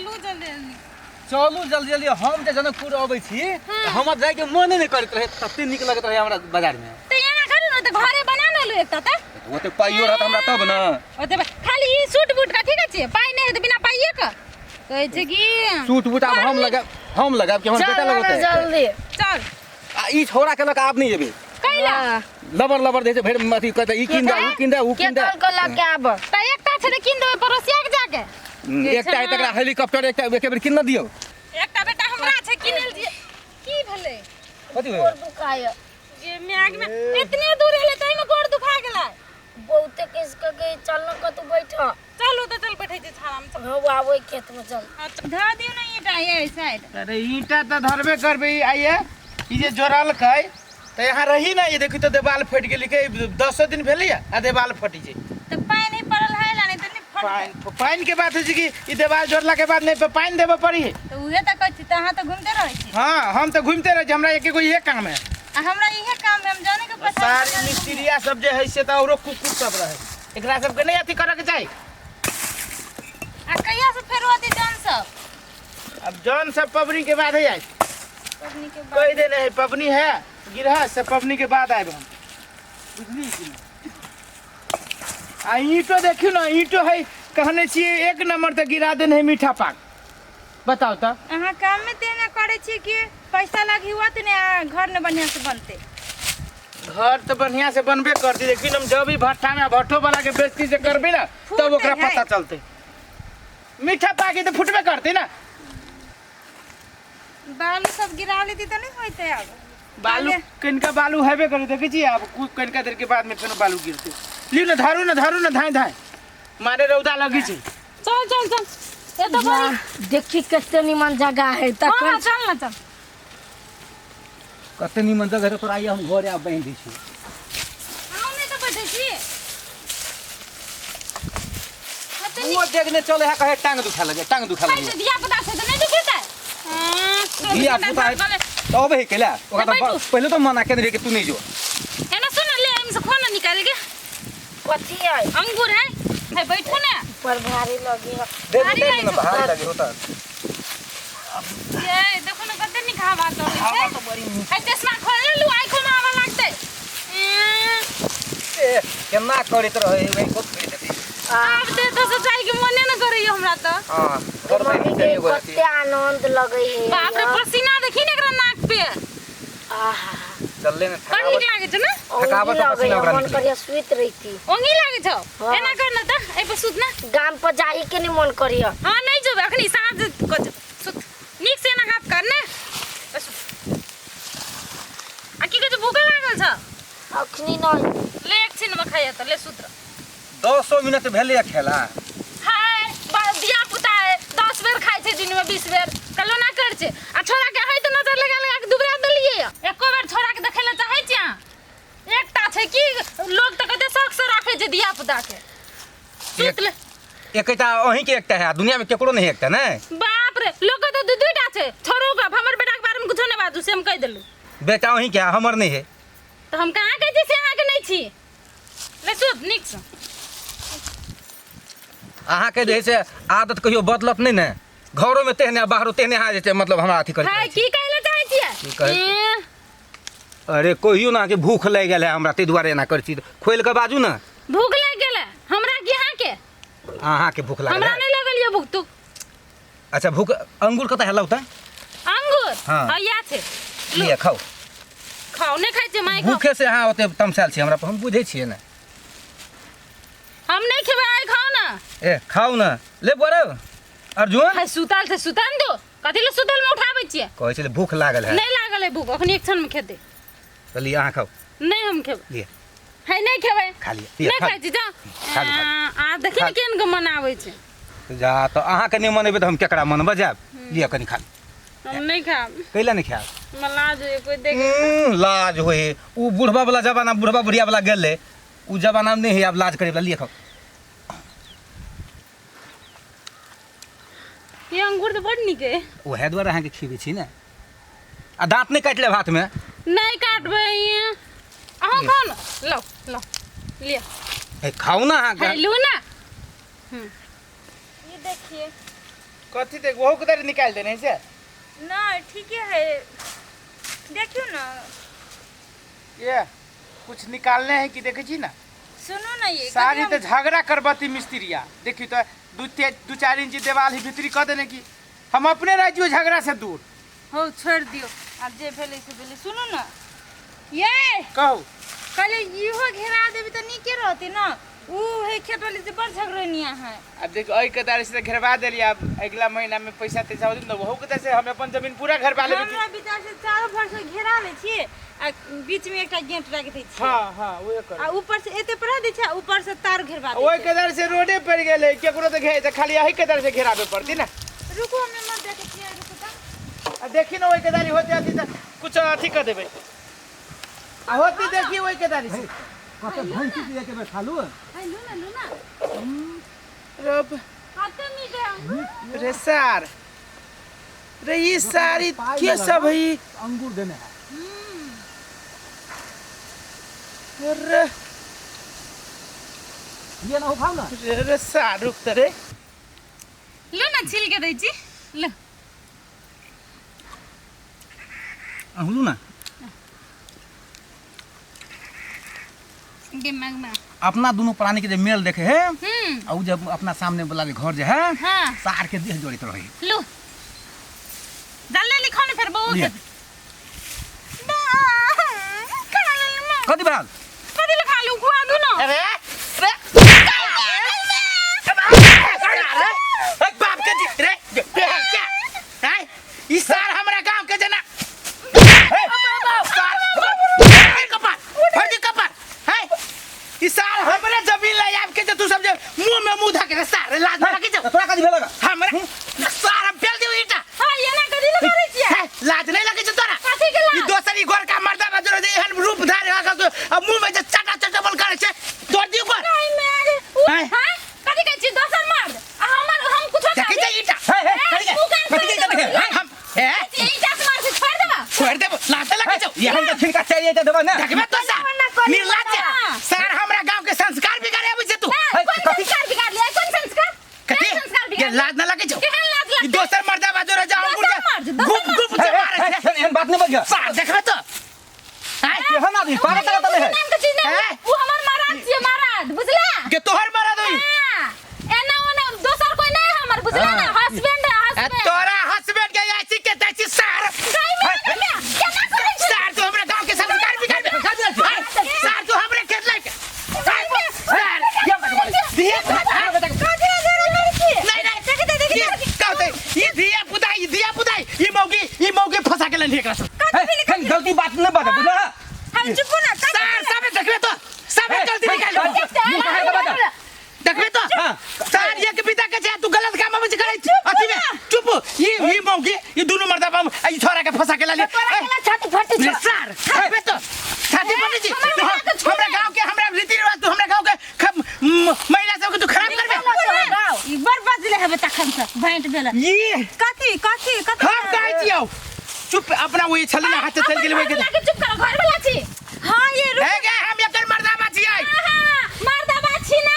चलू जल्दी जल्दी। चलू जल्दी जल्दी। हम जे जनकपुर अबै छी तऽ हमर जाइके मने नहि करैत रहे, तते नीक लगैत रहे हमरा बाजारमे। तऽ एना करू ने, तऽ घरे बना ने लू एकटा। तऽ ओते पाइयो रहत हमरा तब ने। ओते खाली ई सूट बूट कथी के छियै? पाइ नहि हेतै बिना पाइये के कहै छै कि सूट बूट आब हम लगाब, हम लगाब कि हमर चल बेटा ना लगौतै? जल्दी चल। आ ई छोड़ा के लऽ कऽ आब नहि जेबै। कैला? लबर लबर दै छै भरि अथी, कहतै ई कीन दे, ऊ कीन दे, ऊ के कीन दे। कल को लऽ के आब। तऽ एकटा छै तऽ कीन देबै पड़ोसिया के जाके। एकटा है तकरा हेलीकॉप्टर एकटा एके बेर कीन न दियौ। एकटा बेटा हमरा छै, किनल दियै। की भेलै? कथी गोड़ भेलै? दुखाय। गे म्याग में इतने दूर एलै ताहिमे गोड़ दुखा गेलै। बहुते किस के गई, चल न कतौ बैठ। चलू तऽ चल, बैठै छी छाड़ामे, चल। हौ आबै खेत में चल। हाँ, तऽ धऽ दियौ ने ईंटा ये साइड। अरे ईंटा तऽ धरबे करबै। आइए ई जे जोड़लकै तऽ यहाँ रही ना, ये देखी तऽ देवाल फटि गेलै के 10 दिन भेलैया आ देवाल फटि जे। तऽ पानि नहि पड़ल है ला, नहि तऽ नहि फटतै। पानि पानि के बात होइ छै कि ई देवाल जोड़ला के बाद नहि पानि देबऽ पड़ी है। तऽ उहे तऽ कहै छी, तऽ अहाँ तऽ घुमिते रहै छी। हाँ, हम तऽ घुमिते रहै छी, हमरा एके गो इहे काम है। आ हमरा इहे काम है, हम जाने के पछाड़ी सारी मिस्त्रिया सब जे है से तऽ औरो कुकुर सब रहे, एकरा सबके नहीं अथी करऽ के चाही। आ कहिया से फेर होती जन सब? अब जौन सब पबनी के बाद है आए। पबनी के बाद? कह देने है पबनी है गिरह से पबनी के बाद आए हम, बुझली कि नहीं? आ ईंटो देखियो ना, ईंटो है कहने छियै एक नंबर तक गिरा देने है मीठा पाक, बताओ तऽ। अहाँ काम में तेना करै छी कि पैसा लगी हुआ तऽ ने आ घर ने बढ़िया से बनते। घर तो बढ़िया से बनबे करती, लेकिन हम जब भी भट्ठा में भट्ठो वाला के बेइज्जती से करबे ना तब ओकरा है। पता चलते। मीठा पाकी तो फुटबे करते ना। बालू सब गिरा लेती तऽ नहीं होते अब। बालू कनिका बालू हेबे करे, देखै छी आब कनिका देर के बाद में फेनो बालू गिरते। लियो ना, धरू ना, धरू ना, धाय धाय मारे रौदा लगी छै। चल चल चल, ये तो बड़ी देखी कते निमन जगह है। हाँ। तखन हाँ, चल ना, चल। कते निमन जगह है तोरा, आइए हम घरे आब बान्हि दै छी। हम नहीं तो बैठे छी। ओ देखने चले है, कहे टांग दुखा लगे, टांग दुखा लगे। धिया पुता छै तऽ नहि दुखेतै? हाँ, धिया पुता है तऽ अबै है कैला ओकरा? तऽ बैठू। पहिले तऽ मना केने रहियै कि तू नहि जो। एना सुन ले, एहिमे से खो ना निकाल के। कथी है? अंगूर है, है, बैठू ना। पर भारी लगी है। देख भारी देख लागै ने छै। भारी लगे होता। ये देखो ना कते नीक हवा चलै छै। हवा तऽ बड़ी नीक। है, चश्मा खोल लेलू, आँखो में आवा लागतै। ए, केना करैत रहै वही कत करैत हेतै। आब ते तो सच्चाई के मने न करैया हमरा तऽ। हँ, घर मम्मी में के एगो अथी। कते आनंद लगे है। बाप रे, पसीना देखी ने एकरा नाक पे। आहा। चलले ने बड़ नीक थकावट लागै छै ने? थकावट ओंगी आ लगे पसीना है, ओकरा मन निकलै। करिया सुइत रहती। ओंगी लागै छौ? हाँ। एना कर न तऽ एहि पर सुत ना। गाम पर जाही के नहीं मन करिया। हाँ, नहीं जेबै अखनी, साँझ कऽ जेबै। सुत नीक से, एना हाथ कर ने, बस। आ की कहै छै, भूख लागल छौ? अखनी नहीं। ले, एक छिन में खाइया तऽ ले, सुत रह। 10 मिनट भेलैए खेला। हाय, धिया पुता है, 10 बेर खाइ छै दिन में, 20 बेर कलो ना कर छै। आ छोरा के है तऽ नजर लगा लगा के दुबरा देलियै यऽ। एको बेर छोरा के देखै लए चाहै छी अहाँ? एकटा छै कि लोग तऽ कते शौक से राखै छै धिया पुता के। सुत ले। एकटा अहीं के एकटा है, दुनिया में केकरो नहीं एकटा ने। बाप रे, लोग के तऽ दू दूटा छै। छोड़ू गप, हमर बेटा के बारे में कुछो नहि बाजू, से हम कहि देलहुँ। बेटा अहीं के है, हमर नहीं है। तऽ हम कहाँ कहै छी से अहाँके नहि छी। ले, सुत नीक से। अहाँके जे है से आदत कहियो बदलत नहीं ने, घरो में तेहने आ बाहरो तेहने अहाँ जे छै मतलब हमरा अथी करैत हाय रहै छी। की कहै लए चाहै छियै? की कहै? एह, अरे कहियो ना कि भूख लागि गेल है हमरा, ताहि दुआरे एना करै छी। खोलि कऽ बाजू ने। भूख लागि गेलै हमरा कि अहाँके? अहाँके भूख लागल हमरा है। नहि लगल यऽ भूख तू। अच्छा, भूख अंगूर कतऽ है लाउ तऽ। अंगूर? हाँ। हाँ, इएह छै। लिअ, खाउ। खाउ, नहि खाइ छियै माय, खाउ। भूखे से अहाँ ओते तमसायल छी हमरा पर, हम बुझै छियै ने। हम नहि खेबै आइ, खाउ ने। ए, खाउ ने, ले बौआ रौ अर्जुन। हाय, सुतल छै, सुतल ने दो। कथी लए सुतल में उठाबै छियै? कहै छलै भूख लागल है। नहि लागल है भूख, अखनी एक क्षण में खेतै। तऽ लिअ, अहाँ खाउ। नहि, हम खेबै। लिअ। है, नहि खेबै। खा लिअ, लिअ, नहि खा। खाइ छी, जा। खा लिअ, खा आ आ, देखी ने खा। केहन के मनाबै छै। जा तऽ अहाँके नहि मनेबै तऽ हम केकरा मनबऽ जायब? लिअ, कनि खा लिअ। हम नहि खायब। कैला नहि खायब? हमरा लाज होइए कोइ देख। लाज होइ है? ओ बुढ़बा वाला जमाना, बुढ़बा बुढ़िया वाला गेलै, ओ जमाना नहि है आब लाज करे वाला। लिअ, खाउ। ये अंगूर तऽ बड़ नीक है। उएह दुआरे अहाँके खिबै छी ने। आ दाँत नहि काटि लेब हाथमे। नहि काटबै। अहाँ खाउ ने, लो लो, लिअ। हे, खाउ ने अहाँके। है, लू ना। ये देखिए। कथी देख ओहो के निकालि देने से नहि ठीके है देखियौ ने ये कुछ निकालने है कि देखै छी ना सुनू ने ये सारी तो झगड़ा करबती मिस्त्रिया देखी तो दू चार इंच देवाल ही भीतरी कऽ देने की हम अपने रह जियो झगड़ा से दूर हौ छोड़ि दियौ आब जे भेलै से भेलै सुनू ने ये कहू कहले इहो घेरा देबी तऽ नीके रहतै ने ऊ है खेत वाली से बड़ झगड़निया है अब देखो एहि कतार से घेरवा देलियै आब अगिला महीना में पैसा तैसा होतै ने ओहू कतार से हम अपन जमीन पूरा घेरवा लेबै हमरा विचार से चारो भर से घेरा लै छियै आ बीच में एकटा गेट राखि दै छियै हाँ हाँ उहे कर आ ऊपर से एते पर दै छै आ ऊपर से तार घेरवा दै ओहि छियै कतार से रोडे पड़ि गेलै केकरो तऽ घेर तऽ खाली एहि कतार से घेराबे पड़तै ने रुकू हम एम्हर देखै छियै रुकू तऽ आ देखी ने ओहि कतारी होते अथी तऽ कुछ अथी कऽ देबै आ होती देखी ओहि कतारी से कते भैंसी के एक बेर खालू है लू ना लू ना रब कते मीठ है अंगूर रे सार रे ई सारी के सब है अंगूर देने है रे ये ना हो खाओ ना रे रे सार रुक त रे लू ना छील के दै छी लू अहलू ना गे मांग मांग अपना दोनों प्राणी के जे मेल देखे है हम्म आ उ जब अपना सामने वाला जे घर जे है हाँ सार के देह जोड़ित रहे लू जल्दी लिखो ने फिर बहुत लिअ। कथी भेल कथी लिखा लू खुआ दू ना अरे रे अरे बाप के जी रे क्या हैं ई सार हमरा गांव के जना सार कपार फर्जी कपार हैं ई सार हमरा जमीन ले आब के जे तू सब जे मुंह में मुंह धके रे सार लाज ना लगे तो तोरा कथी भेल हमरा सार हम फेल दियो ईटा हां ये ना कथी लिखा दै छियै हैं लाज नहीं लगे छौ तोरा कथी के ई लाज दोसर ई गोरका मर्दा बजरो जे एहन रूप धारे आ आ मुंह में जे चटा चटा बोल करे छै तोड़ दियो गोर नहीं मैं आगे उ हैं? हां कथी कहै छी दोसर मर्द आ हमर हम कुछो देखै छै ईटा हे हे ए, मुँह कान कथी छोड़ि के देबो। देखे हम हे ईटा से मार से छोड़ देबा छोड़ देबो लाज लगे छौ यहाँ के छिलका चाहिए तो देबा ना देखबे तो सार निर्लज्ज हाँ। सार हमरा गांव के संस्कार बिगाड़े आबै छै तू ए, कोन कथी? संस्कार बिगाड़ लिया कोन संस्कार कथी केहन संस्कार के बिगाड़ लिया? लाज न लगे छौ केहन लाज ई लगतै? दोसर मर्दा बाजो रे जाओ दोसर मर्द, दोसर गुप मर्द। गुप से मारे छै एहन बात नहीं बजिया सार देखबे तो हैं केहन आदमी पागल तागल तो नहीं है नाम के चीज नहीं हैं? उ हमर महाराज छियै महाराज बुझला के तोहर मरद होई हाँ, एना ओना दोसर कोई नहीं हमर बुझला ना हाँ। हस्बैंड है आ हस्बैंड तोरा हस्बैंड के ऐसी के तैसी सार गाय में केना करै छै सार तू हमरा गांव के संस्कार बिगाड़ दे हैं? सार तू हमरे खेत लाइक सार धिया नहीं नहीं ये कहते ये धिया पुता ये धिया पुता ये मौगी ये मौगी फंसा के लेनी एकरा से हे, गलती बात नहीं बात बुझला हम चुप ना सार सबे देखबे तो सबे गलती निकाल मुंह कहे के बात देखबे तो हाँ। सार एक पिता के छै तू गलत काम में करै अथी में चुप ये मौगी ये दोनों मर्दा बाबू ई छोरा के फंसा के लाली छाती फटी रे छौ सार देखबे तो छाती फटी छी हमरा हमरा के छोड़ गांव के हमरा रीति रिवाज तू हमरा गांव के महिला सब के तू खराब करबे ई बड़ बजले हेबे तखन से भेंट भेल ये कथी कथी कथी हम कहै छियौ चुप अपना वही छली ना हाथ से चल गेलै वही के के चुप करो घर वाला छी हां ये रुक हे गे हम एकर मर्दाबा छियै आहा, मर्दाबा छी ना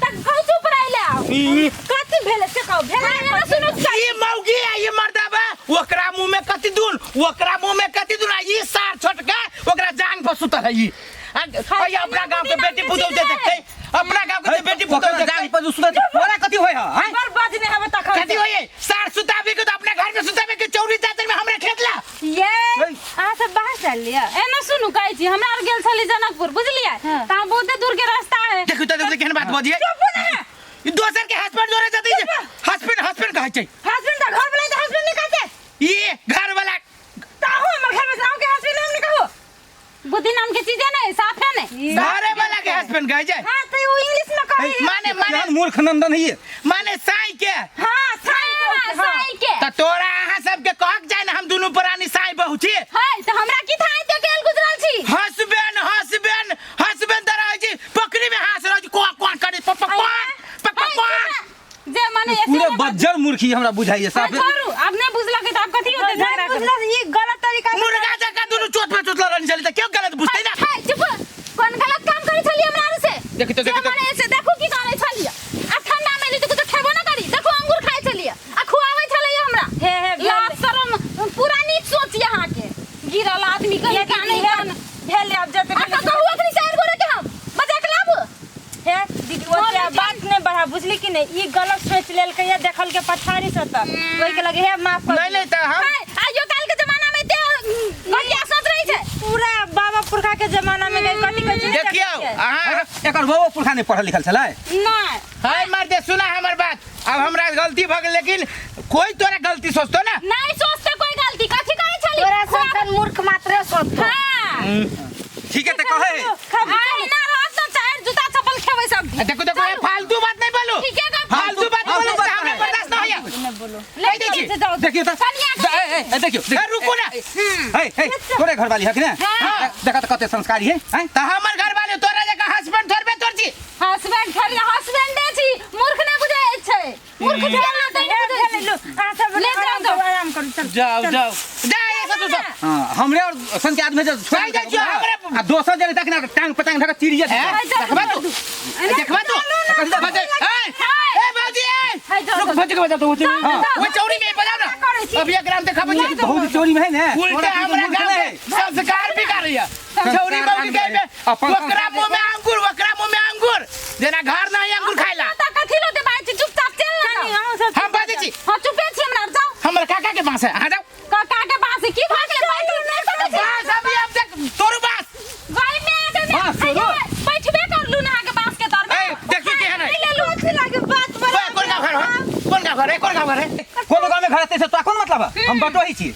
त कहू चुप रह ले ई कथी भेल से कहू भेल हाँ, एना सुनू ई मौगी आ ई मर्दाबा ओकरा मुंह में कति दून ओकरा मुंह में कति दून आ ई सार छोटका ओकरा जांग पर सुतल है ई आ आ अपना गांव के बेटी पुतोह जे देखतै अपना गांव के जे बेटी पुतोह ओकरा देखतै जांग पर जो सुतल छै, तोरा कथी होय है हैं? बड़ बजले हेबे तखन कथी होइए सार सुताबे के तो अपना घर में सुताबे के चौरी चादर में हमरे खेत ला ये अहाँ सब बाहर चल लिया एना सुनू कहै छी हमरा आर गेल छली जनकपुर बुझलियै हाँ। तऽ बहुते दूर के रास्ता है देखू तो देखू केहन बात बजिए ई दोसर के हस्बैंड जोरे जतै जे हस्बैंड हस्बैंड कहै छै हस्बैंड तऽ घर वाला तऽ हस्बैंड नहीं कहते ई घर वाला ताहू हमर घर में से के हस्बैंड हम नहीं कहो बुद्धि नाम के चीजे नहीं साफे नहीं घरे वाला के हस्बैंड कहै छै हां तो वो इंग्लिश में कहे माने माने केहन मूर्ख नंदन है ये माने साई के हां साई हाँ, साई के त तोरा अहाँ सबके कहक जाय ने हम दुनू प्राणी साई बहु छी हाय तऽ हमरा की था एते गेल गुजरल छी हसबैंड हसबैंड हसबैंड त रहै छी पोखरी में हंस रहै छी क्वाक क्वाक करै पप क्वाक पप हाय, क्वाक जे माने ऐसे पूरे ने बज्जर मूर्खी हमरा बुझाइए हाँ, साफ छोड़ू अब नहीं बुझलक तऽ आब कथी होतै झगड़ा कर बुझलक ई गलत तरीका से मुर्गा जकाँ दुनू चोट पे चोट लड़न छलै त क्यों गलत बुझतै ना हाय चुप कोन गलत काम करै छलियै हमरा आर से देखी तो, जे देखी तो। माने ऐसे देखू की करै छलियै आ ठंडा में एली तऽ कुछो खेबो ना करी देखू अंगूर खाइ छलियै आ खुआबै हे हे लाज शरम पूरा नीच सोच यहाँ के गिरल आदमी के ये गाने भेल भेल आब जते आ कहू अखनी चारि गोरे के हम मजाक लाबू। हे दीदी ओते बात नहीं बढ़ा, बुझली कि नहीं? ई गलत सोच लेल के या देखल के पछाड़ी से त ओइ के लगे हे माफ कर। नहीं नहीं त हम आइयो काल के जमाना में ते घटिया सोच रही छै। पूरा बाबा पुरखा के जमाना में गई कथी कहै छै? देखियौ अहाँ एकर बाबो पुरखा नहीं पढ़ल लिखल छलै। नहीं हाय मार दे, सुना हमर बात। अब हमरा गलती भ गेल, लेकिन कोई तोरा गलती सोचतो ना? नहीं सोचते कोई गलती, कथी कहै छली? तोरा सन मूर्ख मात्रे सोचतो। हां ठीक है त कहे आई ना रहत त चार जूता चप्पल खेबै सब। देखो देखो, ये फालतू बात नहीं बोलो। ठीक है, फालतू बात बोलो, हमरा बर्दाश्त न होया। बोलो ले जाओ। देखियो त ए ए देखियो, रुको ना। ए ए तोरे घर वाली है कि ना? देखा त कते संस्कारी है हैं? त हमर घर वाले तोरा जका हस्बैंड थोड़बे तोर छी। हस्बैंड खाली हस्बैंड छी, मूर्ख नै बुझै छै। मूर्ख भेल ना तै नै बुझै लो आ सब ले जाओ, आराम करू, चल जाओ जाओ जा ये सब सब। हां हमरे और सन के आदमी जे छोड़ जाइ छियो हमरे आ दोसर जने तक ना टांग पटांग ढका चिड़िया देखबा तू, देखबा तू। बजे ए ए बाजी ए रुक, भज के बजा तो वो चौरी में बजाओ ना। अब ये ग्राम देखा बजे बहुत चोरी में है ना, उल्टा हमरा गांव के संस्कार बिगाड़ रही है। चौरी बौकी के में ओकरा मुंह में अंगूर, ओकरा मुंह में अंगूर, जेना घर नहीं अंगूर खाइला। त कथि लो दे बाई, चुपचाप चल ना। हम बाजै छी। हां चुपे छी हमरा, जाओ। हमर काका के बांस है, हां जाओ। काका के बांस की भ गेलै? बांस अभी अब देख तोरू बांस गाय में आ के बैठबे करलू ना के बांस के तर में। ए देखी केहन है? ले लू कथि लागे बात बड़ा। कोन गांव घर है? कोन गांव घर है? कोन गांव घर है? कोन गांव में घर है से तो कोन मतलब है? हम बटोही छी,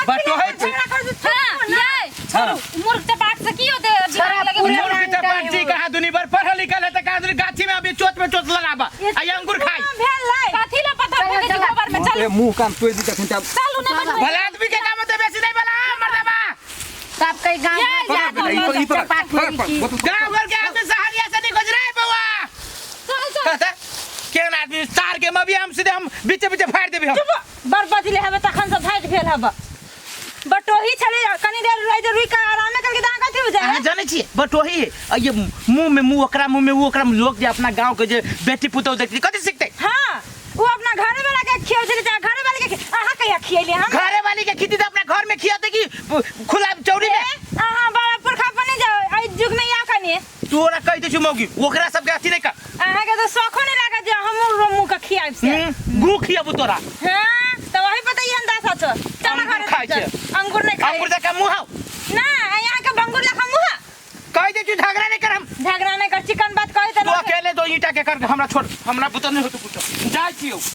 बटोही छी। हां ये छोड़ू, मूर्ख चपाट से की होते लगे? मूर्ख चपाट छी कहां दुनी भर पढ़ल लिखल है त कहां दुनी गाछी में अभी चोट में चोट लगाबा आ अंगूर खाई भेल है कथि ले पत्थर फेंके छी गोबर में? चल मुंह काम तोड़ दी तखन तब चलू ना बटोही। भला आदमी के काम त बेसी नहीं भला मर्दबा। तब कई गांव गांव घर के आदमी सहरिया से नहीं गुजरे बउआ। चल चल केहन आदमी सार के मबी हम सीधे हम बीचे बीचे फाड़ देबी हम। बड़ बजले हबे तखन से भागि भेल हबे। बटोही छले कनी देर रहि जे रुकि आरामे करके दाँ कथी हो जाए। अहाँ जानै छियै बटोही है ये मुंह में मुंह ओकरा मुंह में ओकरा लोग जे अपना गांव के जे बेटी पुतोह देखती कथी सिखते? हां वो अपना घरे वाला के खियाउ छले, घरे वाले के अहाँ कहिया खियैले? हम घरे वाली के खिती त अपना घर में खियाते कि खुला चौरी में? अहाँ बाबा पुरखा बने जाओ एहि युग में या कनी तोरा कहि दै छु मौगी ओकरा सबके अथी नहीं कर। अहाँ के तो शौखो नहीं लागत जे हमहूँ मुंह के खियाब से। गू खियाबू तोरा। हां त वही पता ई अंदाजा छौ। चल घरे खाइ छै। अंगूर नहीं खाइ। अंगूर देखा मुंह हाउ ना यहाँ के बंगूर लखा मुंह। कहि दै छु झगड़ा नहीं कर हम। झगड़ा नहीं कर, चिकन बात कहि त तू अकेले दो ईटा के कर हमरा छोड़, हमरा बुतन नहीं होत कुछ। जाइ छियौ।